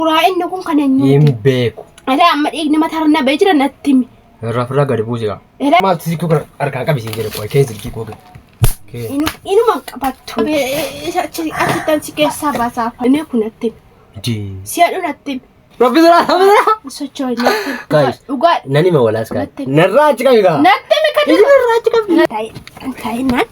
Suuraa inni kun kan eenyuuti? Hin beeku. Alaa amma dhiigni mataa irra na ba'ee jira natti himi. Irraa ofirraa gadi buusi gaa. Elaa Maaltu silkii kana harkaan qabi siin jedhe qoy keen silkii koo kee. Inuma qabattu. Isa achi achittan si keessaa baasaa. Inni kun natti himi. Jii. Si haadhu natti himi. Rabbi sira rabbi sira. Socho'e natti himi. Guys. Dhugaa Nan hima walaas kaa. Natti himi. Narraa achi qabi gaa. Natti himi kan Isin narraa achi qabi. Taa'e naan.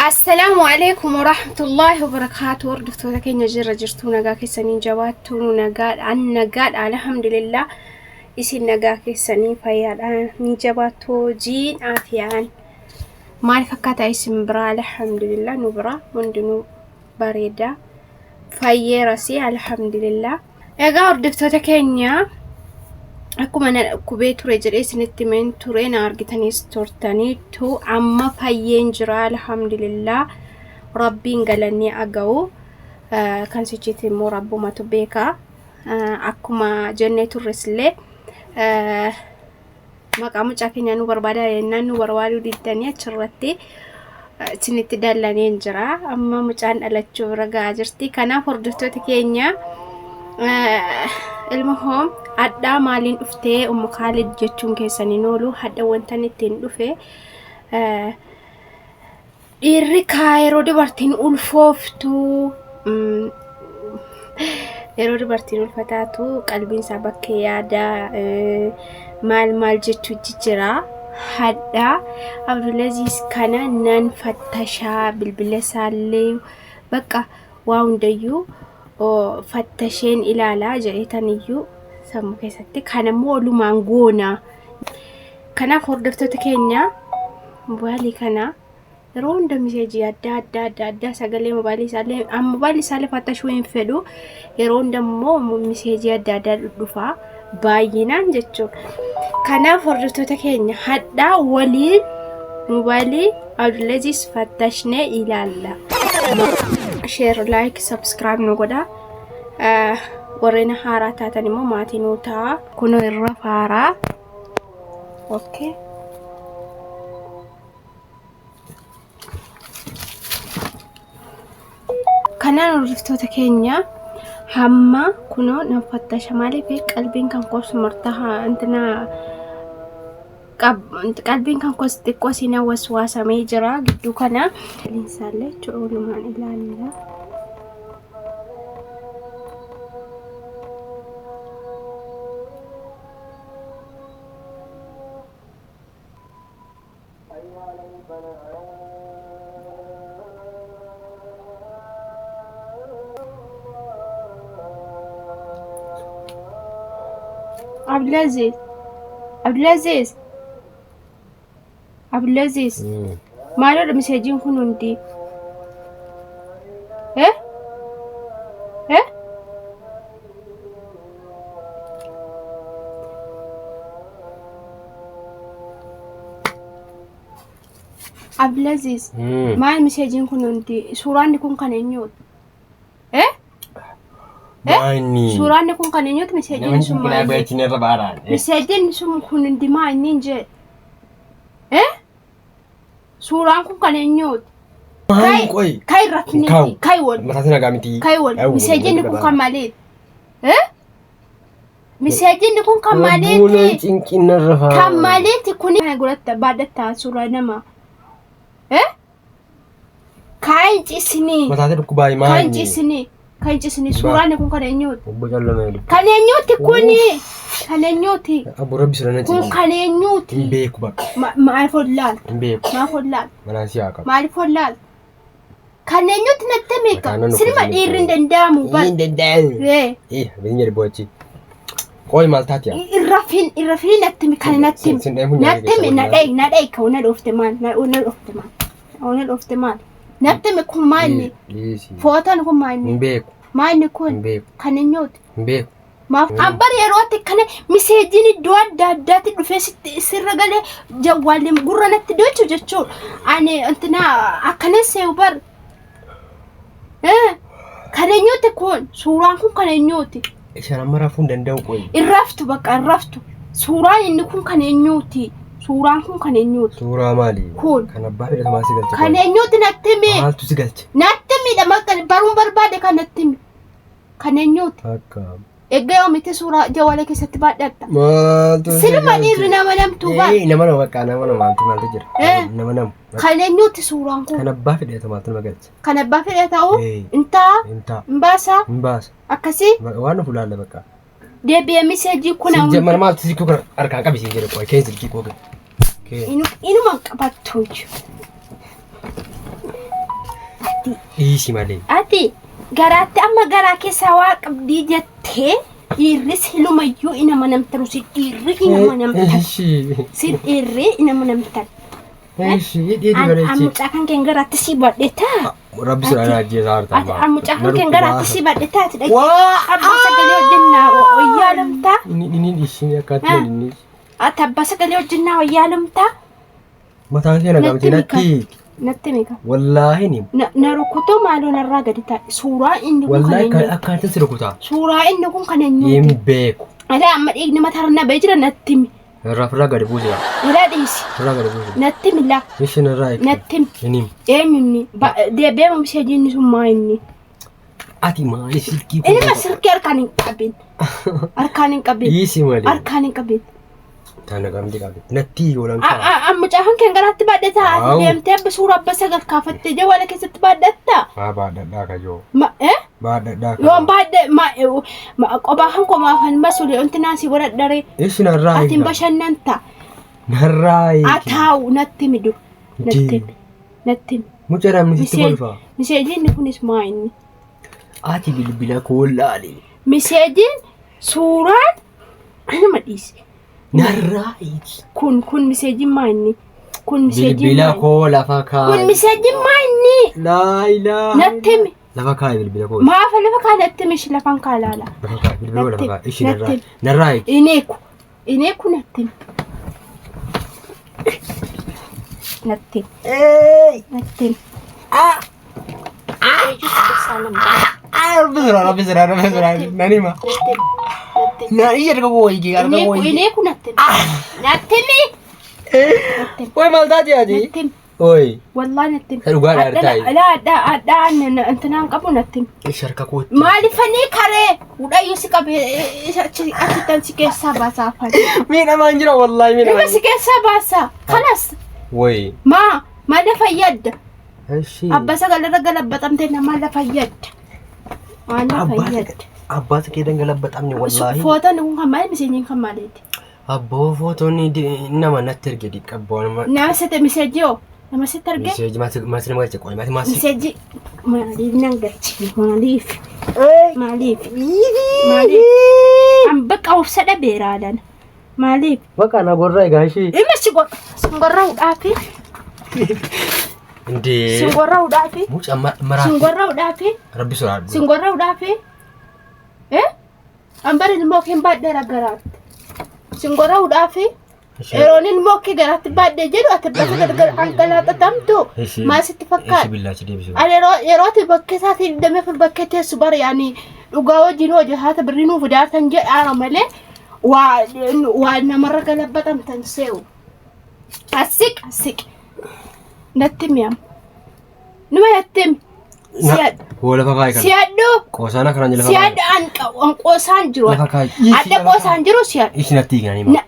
Assalaamu alaikum warahmatullaahi wabarakaatu. Hordoftoota keenya jirra jirtuu nagaa keessanii jabaattuu nu nagaadha. An nagaadha alhamdulillah. Isin nagaa keessanii fayyaadha ni jabaattu hojiin afiyaan. Maal fakkaata isin biraa alhamdulillah nu biraa hundinuu bareeda. Fayyeerasi alhamdulillah. Egaa hordoftoota keenya akkuma na dhukkubee ture jedhee isinitti himeen ture na argitaniis turtaniittu amma fayyeen jira alhamdulillah rabbiin galanni aga'u kan sichitti immoo rabbumatu beeka akkuma jennee turres illee maqaa mucaa keenyaa nu barbaada jennaan nu barbaaduu diddanii achirratti isinitti dallaneen jira. Amma mucaan dhalachuu bira ga'aa jirti. Kanaaf hordoftoota keenya ilma hoo hadhaa maaliin dhuftee Ummu Kaalid jechuun keessan hin oolu. Hadha wantan ittiin dhufe Dhiirri kaa yeroo dubartiin ulfooftu yeroo dubartiin ulfataatu qalbiin isaa bakkee yaada maal maal jechuu jira. Hadha Abdulaziz kana nan fattashaa bilbila isaallee bakka waa hundayyuu fattasheen ilaalaa jedheetaniyyuu sammuu keessatti kanammoo olumaan goona. Kanaaf hordoftoota keenya mobaayilii kana yeroo hunda miseejii adda addaa adda addaa sagalee mobaayilii isaallee an mobaayilii isaallee fattashuu hin fedhu yeroo hunda immoo miseejii adda addaa dhudhufa baay'inaan jechuudha. Kanaaf hordoftoota keenya hadhaa waliin mobaayilii Abdulaziz fattashnee ilaalla. Share, like, subscribe nu godha. Warreen haaraa taatan immoo maatii nuu ta'a. Kunoo irra faaraa. Okay. Kanaan hordoftoota keenya hamma kunoo nan fattasha maaliif qalbiin kan koos martaa intina qalbiin kan koos xiqqoo siin waswaasamee jira gidduu kana. Linsaallee jechuudha walumaan ilaalla. Abdulaziz Abdulaziz Abdulaziz maaloodha miseejiin kun hundi eh eh Abdulaziz maal miseejiin kun hundi suuraan kun kan eenyuuti eh Maanni. Suuraan kun kan eenyuuti miseejiin Namni sun kun maal abeetiin irra baaraan. Miseejiin sun kun hundi maa inni hin jedhe eh Suuraan kun kan eenyuuti? Maal qoy? Kai rafni Kaw. kai wal Mataa nagaa miti. kai wal miseejinni kun kan maaliiti? Eh? Miseejinni kun kan Buunaan maaliiti? cinqinna irra Kan maaliiti kun? Kana godhatta baadhatta suuraa nama. Eh? Kan cisinii. Mataa dhukkubaa Kan maal? cisinii. Kan cisinii suuraan kun kan eenyuuti? Obbo Caallamee. Kan eenyuuti kuni? Kan eenyuuti? Abbo Rabbi sirna Kun cinqin. kan eenyuuti? Hin beeku bakka. Maaliif hollaalta? Hin beeku. Maaf hollaalta? Manaan si haa qabu. Maaliif hollaalta? Kan eenyuuti natti meeqa? Mataan nu Silma kuusin dhiirri hin danda'amu bar. Hin danda'amu. Ee, Eh, abin jedhe bo'achi. Qoy maal taati yaa? Irrafin irrafin natti himi kan natti himi. Sin dheemuun nyaata Natti himi keessa na waliin dhayi na dhayi ka na dhoofte maal na na dhoofte maal na dhoofte maal natti himi kun maal Dhiisi. footoon kun maal Hin beeku. maal kun Hin beeku. kan eenyuuti? Hin beeku. Maaf abbar yeroo ati kana miseejiin iddoo adda addaatti dhufee sitti sirra galee jawwaalli gurra natti dochu jechuudha. Ani intina akkana seewu bar. Kan eenyuuti kun? Suuraan kun kan eenyuuti? Ishaan amma rafuu hin danda'u qoyi. Irraftu bakka irraftu. Suuraan inni kun kan eenyuuti? Suuraan kun kan eenyuuti? Suuraa maali? Kun. Kan abbaa fedhatu maal si galche? Kan eenyuuti natti himi? Maaltu si galche? Natti himi bakka baruun barbaade kan natti himi. Kan eenyuuti? Akka. Egaa yoomiti suuraa jawwaala keessatti baadhatta? Maaltu si Silma dhiirri nama namtuu baadha. Ee, nama nama bakka nama nama maaltu maaltu jira? Eh. Nama nama. Kan eenyuuti suuraan kun? Kan abbaa fedhatu maaltu nama galche? Kan abbaa fedhe ta'u Eh. intaa Hin ta'a. hin baasaa Hin baasa. akkasii Waan nuuf ilaalla bakka. deebi'ee miseejii kun Sijjamman maaltu silkii kana harkaan qabi siin jedhe qoy kee silkii koo kee. inuma qabattu Dhiisi malee. Ati garaatti amma garaa keessaa waa qabdii jettee dhiirri silumayyuu ina manamtanu si dhiirri ina manamtan Ishii. si dhiirri ina manamtan. Ishii dhiisi malee. An mucaa kan keen garaatti si badhetaa. Rabbi sirraa ajjeesaa harta. Ati an mucaa kan keen garaatti si badhetaa ati dhaqee Waa! abbaa sagalee hojjennaa wayyaalamtaa. Inni inni ishiin akkaatti inni. Ati abbaa sagalee hojjennaa wayyaalamtaa. Mataan kee na qabdi natti. Natti mika. Wallaahi ni. Na rukutoo maaloo narraa gadi taa'e suuraa inni kun kan Wallaahi kan eenyuuti? akkaatiin si rukutaa. Suuraa inni kun kan eenyuuti? Hin beeku. Alaa amma dhiigni mataarra na ba'ee jira natti himi. Irraa ofirraa gadi buusira. Ilaa dhiisi. Ofirraa gadi buusira. Natti himi laa. Ishiin irraa eegde. Natti himi. Hin himu. Eenyu inni? Deebi'ee misheejii inni sun maa inni? Ati maali silkii koo? Ilma silkii harkaan hin qabin. Harkaan hin qabin. Dhiisi malee. Harkaan hin qabin. Tana qabdi qabdi. Natti yoolan kaa. Mucaa kan keen garaatti baadhataa ati Waaw. deemtee abba suuraa abba sagal kaafattee jawwaala keessatti baadhatta. Maa baadhadhaa kajoo. Ma eh? Baadhadhaa Yoon baadhe ma qophaa kan komaafan masulee wanti naasii godhadharee Ishi narraa ati hin eegda. bashannanta. Narraa eegi. Ataa'u natti himi dur. Natti Jee. himi. Natti himi. Mucaa namni sitti kolfa. Miseejiin kunis maa inni? Ati bilbila koo laali. Miseejiin suuraan anuma dhiisi. Narraa eegi. Kun miseejiin maa inni? Kun miseejiin Bilbila maa inni? koo lafa Kun kaa'i. miseejiin maa inni? Laa ilaaha. Natti himi. Lafa kaa'i bilbila koo. Maafa lafa kaa natti himi ishi lafan kaa laala. Lafa kaa'i bilbila koo lafa kaa'i. Ishi narraa. Natti. Narraa eegi. Ineeku. Ineeku natti himi. Natti himi. Natti himi. Rabbi sirraa rabbi sirraa rabbi sirraa. Nan hima. Natti himi. Natti himi. Na ishee erga koo wayii arga Ineeku wayii. ineeku natti himi. Natti himi. Natti himi. Oi maal taate ati? Natti himi. Oi. Wallahi natti himi. Dhugaadha hartaayi. Laa addaa addaa intinaan qabu natti himi. Ishee harka kootti. Maaliifanii karee hudhayyuu si qabe achittan si keessaa baasaa afaan. Miidhamaan jira wallaahi Ilma miidhamaan. si keessaa baasaa. Kanas Wayii. maa maal lafa yadda. Ishee. Abbaa sagalarra galabbaxamtee namaa lafa yadda. Maal lafa yadda. Abbaa kee dangalabaxamne wallaahi. Footoon kun kan maali miseenyiin kan maaliiti? Abboo footoon nama natti erge diqqabboo nama. Nama sitti miseejii hoo? Nama sitti arge? Miseeji maasi nama galche qoy maasi maasi. Miseejii maaliif nan galchine maaliif? Maaliif? Maaliif? An bakka obsa dhabeera aadaan. Maaliif? Bakka na gorra egaa ishee. Ilma si gorra si gorra hudhaafi Indee. si gorra hudhaafi Mucaa maraa. si gorra hudhaafi Rabbi sodaadhu. si gorra hudhaafi. Eh? An bari ilmoo kee baadheera garaatti. Si gorra hudhaafi. Yeroon ilmoo kee garaatti baadhee jedhu ati bakka gargar angalaaxatamtu maal sitti Ishee fakkaata? billaachi deebisu. Ani yeroo ati bakkee isaatii 24 bakkee teessu bara yaani dhugaa wajjin hojii birrii nuuf daartan jedhaara malee waa namarra galabbatamtan se'u. Asiq asiq natti mi'am. Numa natti himi. Si'adhu. Hoo lafa kaa'i kana. Si'adhu. Qoosaan akkanaan jala lafa kaa'i. Si'adhu an qoosaan jiru. Lafa kaa'i. Adda qoosaan jiru si'adhu. Ishee natti hiiknaan hima.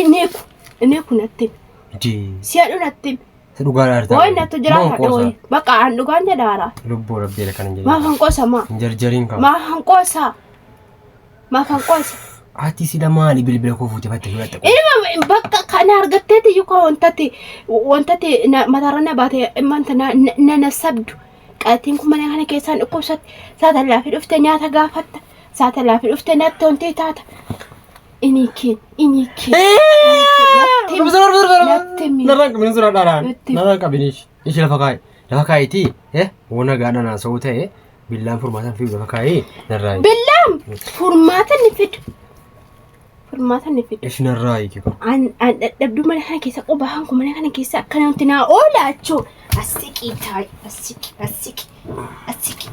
Ineeku ineeku natti himi. Jee. Si'adhu natti himi. Isa dhugaadha hartaa. Wayi nattu jiraata dhooyi. Bakka an dhugaan jedhaara. Lubbuu rabbii kana hin Maaf jedhin. an qoosa maa? Hin jarjariin qaba. Maaf an qoosa? Maaf an qoosa? Ati sila maali bilbila koo fuutee fattee fudhatte? Ilma bakka kana argatteeti iyyuu kan wantati wantati mataarra na baate manta na na sabdu. Qatiin kun mana kana keessaan dhukkubsatti saatallaa fi dhufte nyaata gaafatta. Saatallaa fi dhufte natti ontee taata. Inni keen inni keen. Natti himi. Narraan qabin suuraa dhaadhaan. Natti. Narraan qabin ishee. Ishee lafa kaa'i. Lafa kaa'itii waan gaadhaan haasa'uu ta'e billaan furmaataan fiigu lafa kaa'i narraa hiiki. Billaan furmaata ni fidu. Furmaata ni fidu. Ishee narraa hiiki. An dadhabduu mana kana keessa qubaan kun mana kana keessa akkana wanti naa oola jechuudha. Asiqii taa'i asiqi asiqi asiqi.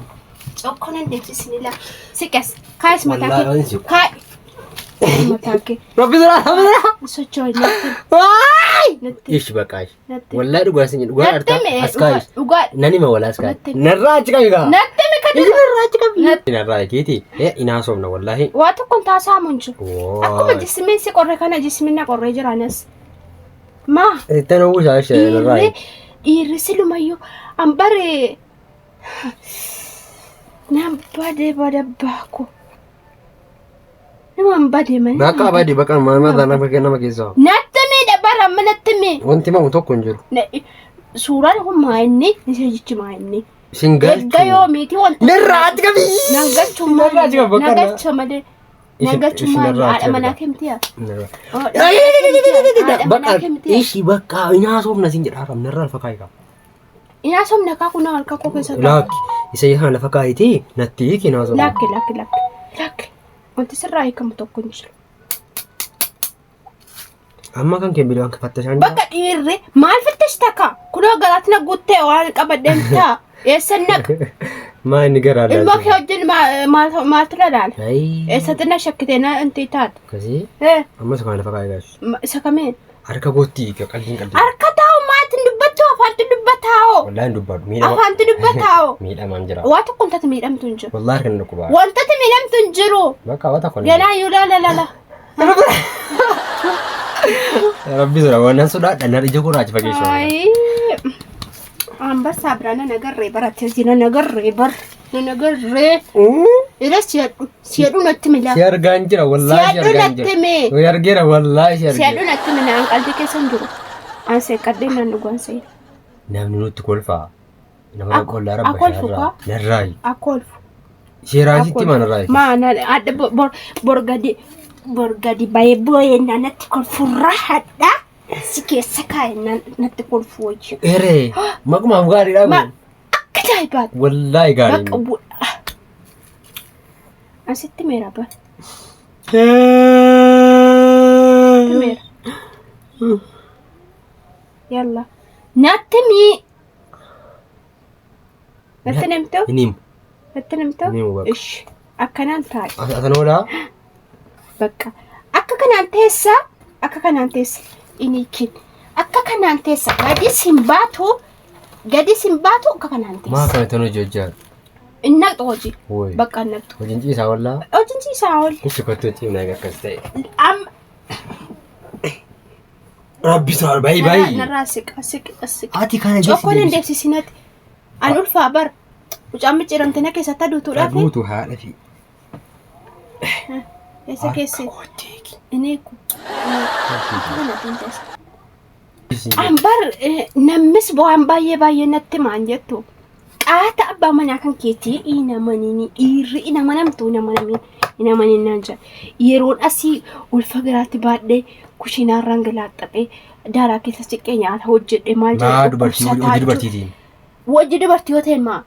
Cokkoo nan deemsisni laa. Siqas. Kaayis mataa Wallaahi kee. waan siqu. Kaayi. Mataa kee. Rabbi sira rabbi sira. Socho'e natti. Waay! Natti. Ishi bakka ishi. Natti. Wallaahi dhugaa sin dhugaa Natti artaa mee as kaayi. dhugaa. Nan hima walaa as kaayi. Natti. Narraa achi qabi gaa. Natti mee kan Ishi narraa achi qabi. Natti. Narraa keeti. Inaa soomna wallaahi. Waa tokko hin taasaamu hin jiru. Akkuma Waay. jismiin si qorre kana jismiin na qorree jira anas. Maa Ittan uwwisaa ishee narraa. dhiirri dhiirri silumayyuu an bare nan bade bada baako. Nama hin bade malee. Bakka abadi bakka maal maal nama nama keessaa. Natti miidha bara amma natti mii. Wanti mamu tokko hin jiru. Suuraan kun maa inni isa jechi maa inni. Isin galchu. Erga yoomiiti wanta. Narraa achi qabi. Nan galchu Narraa achi qabi maali? bakka Nan galcha malee. Nan Isin- galchu isin maali? narraa achi Haadha manaa qabi. keemti yaa. Narraa. Haadha manaa Bakka keemti yaa. ishi bakka inaa soomna sin jedha haram narraa lafa kaayi qaba. Inaa somna kaa kunoo harka koo keessa ta'a. Lakki isa kana lafa kaayitii natti hiiki inaa soomna. Lakki lakki lakki lakki. Wanti sirraa hiikamu tokko hin jiru. Amma kan kee bilaan fattashaan jira. Bakka dhiirri maal fittishta takka kunoo garaatti na guuttee waan qabadheen ta'a. Eessan naqa? Maa inni garaa Ilmoo kee wajjin maaltu lalaala? Eessatti na shakkitee na inti taate? Akkasii amma isa kana lafa kaayi gaashi. Isa kameen? Harka kootti hiika qalbiin qalbii. Harka taa'u maatiin dubbattu afaantu dubbataa'oo. Wallaahi hin dubbadhu miidhama. Afaantu dubbataa'oo. Miidhamaan jira. Waa tokko wantati miidhamtu hin jiru. Wallaahi harka inni dhukkubaa. Wantati miidhamtu hin jiru. Bakka waa tokko. Ganaa iyyuu laala laala. Rabbi sura waan sodaadha na ija gurraacha fageessu. Ayii. Ambassaa biraa nan agarree baratee jira nan agarree bar nan agarree. Ira si'adhu si'adhu natti milaa. Si argaan jira wallaahi si Si'adhu argaan natti jira. mee. Si argeera wallaahi si Si'adhu argeera. natti milaa an qalbii keessa hin jiru. An seeqadhee nan dhugaan seena. Namni nutti kolfaa. Nama qollaa rabba Akka kolfu shaarraa. Narraayi. Akka olfu. Seeraasitti maa narraayi. Maa na adda bor bor gadi bor gadi bayee booyee natti kolfurraa hadhaa si keessa kaa'e natti kolfu wajjin. Eree maqumaaf gaariidha Ma kun. akka ajaa'ibaati. Wallaahi gaarii. Bakka bu Asitti meera ba. Meera. Yalla. Natti mii. Natti namtoo? Hin himu. Natti namtoo? Ni himu bakka. Ishi. Akkanaan taa'i. Atan oolaa. Bakka. Akka kanaan teessa. Akka kanaan teessa. Iniikin. Akka kanaan teessa. Gadi sin baatu. Gadi sin baatu akka kanaan Maa teessa. kana tan hojii hojjaa. Hin naqxu hojii. Wooyi. Bakka hin naqxu. Hojiin ciisaa wallaa. Hojiin ciisaa ol. Ishi kottu ciimna akkas ta'e. Amma. Rabbi sura bayi bayi. Narraa siqa siqa siqa. Ati kana Cokkoon hin deebsisinati. An ulfaa bar. Mucaan micciiramte na keessatti aduutuudhaaf. Aduutu haadha fi. Eessa keessa? Inni eeku. An bar namnis waan baay'ee baay'ee natti maan jettu. Qaata abbaa manaa kan keetii hin amanini dhiirri hin amanamtu hin amanamin hin amanin naan jedha. Yeroon asii ulfa garaatti baadhee kushiinaarraan galaaxxaphee daaraa keessa siqee nyaata hojjedhe maal Maa dubartii dhukkubsataa hojii jechuudha. dubartiitiin. Hojii dubartii yoo ta'e maa?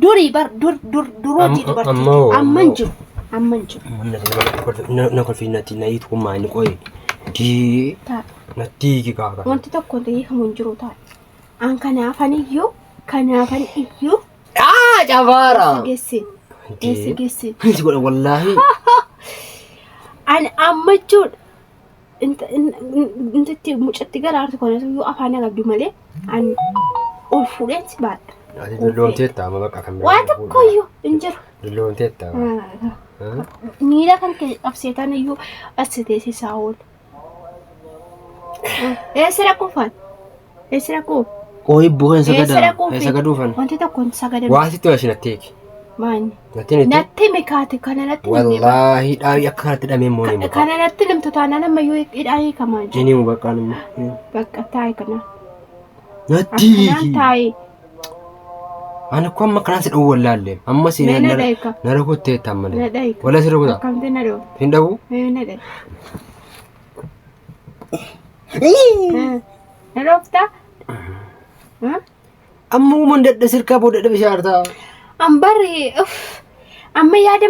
Durii bar dur dur dur hojii dubartii. Ammoo- Amma hin jiru. Amma hin jiru. Na kolfi natti na hiitu kun maal qoye. Dii Ta'a. natti hiiki kaaka. Wanti tokko illee hiikamu hin jiru ta'a. An kanaafan iyyuu kanaafan iyyuu Aa cabaara. geesse geesse geesse. Si godha wallaahi. An amma jechuudha. Intitti mucatti gara aartu kanatu iyyuu afaan qabdu malee an ol fuudheen si baadha. Ati dulloomteetta amma bakka kan Waa tokko iyyuu hin jiru. Dulloomteetta. Miila kan kee qabseetan iyyuu as teessisaa oola. Eessa dhaquufan? Eessa dhaquuf? Qoyi bu'een Eessa sagadaa. dhaquufi? Sagaduufan. Wanti tokko hin sagadamu. Waa sitti waa natti hiiki. Maanyi. Natti hiiki. Natti mikaate kana natti himne. Wallaahi dhaabii akka kanatti dhamee immoo ni muka. Kana natti himtu taanaan ammayyuu hidhaa hiikamaa jiru. Ni muka bakkaan immoo. Bakka taa'e kana. Natti Akkanaan hiiki. taa'e. Ani kun amma kanaan si dhowwu wallaalle. Amma si Mee na dhaika. na rukutteetta amma. Na dhaika. Wallaahi si rukuta. Akkamti na dhoofte. Hin dhabu? Mee na dhaika. Na dhooftaa? Amma uuman dadha sirkaa booda dadha bishaartaa. An barri amma yaada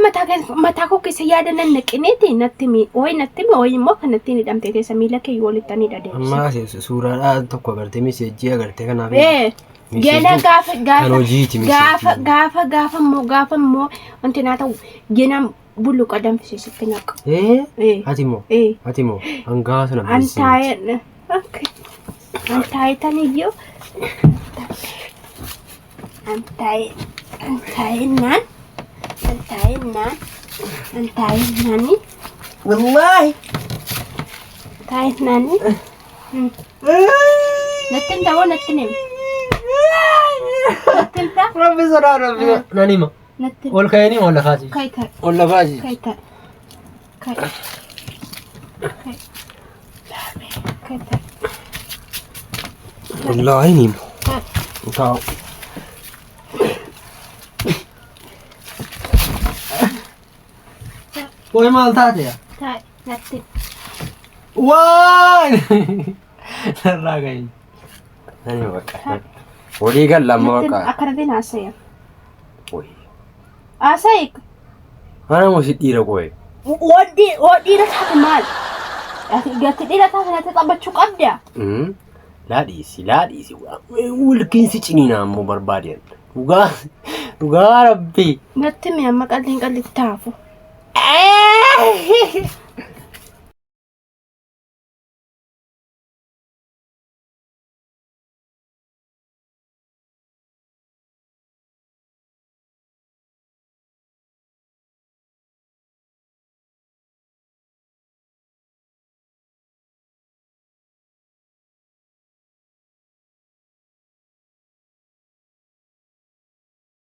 mataa koo keessa yaada nan naqineeti natti mi wayi natti mi wayi immoo kan ittiin hidhamte keessa miila kee walitti ani hidha deemsi. Amma suuraadhaa tokko agartee miseejjii agartee kanaaf. Ee Gana gaafa Kan gaafa hojiiti gaafa miseejiin. gaafa gaafa immoo gaafa immoo wanti naa ta'u gana bulluqa danfisee sitti naqa. Eh? Eh. Ati immoo? Eh. Ati immoo? Hangaa sana An bilisiiti. taa'ee okay. An taa'etan iyyuu an taa'e an taa'ennaan an taa'ennaan an taa'ennaani Wallaahi. taa'ennaani natti hin ta'uu natti hin himu natti hin ta'a Rabbi sodaa rabbi. Nan hima. natti Ol ka'anii ol lafaasi. kai ta'a Ol lafaasi. kai ta'a kai kai kai ta'a Wallaahi ni hima. ta'a. Taa'u. Qoy maal taate yaa? Taa'e natti Waay! Narraa gahi. Nan hima bakka. Walii galla amma natti bakka. akkanatti haasa'e Qoy. haasa'e Ana moo si dhiira qoy. Waddi dhiira taate maal? Gati dhiira taate natti taphachuu qabda. Laa dhiisi laa dhiisi. Walkiinsi ciniinaa ammoo barbaadeen. Dhugaa dhugaa rabbii. Natti mi amma qalliin qallitti taafu.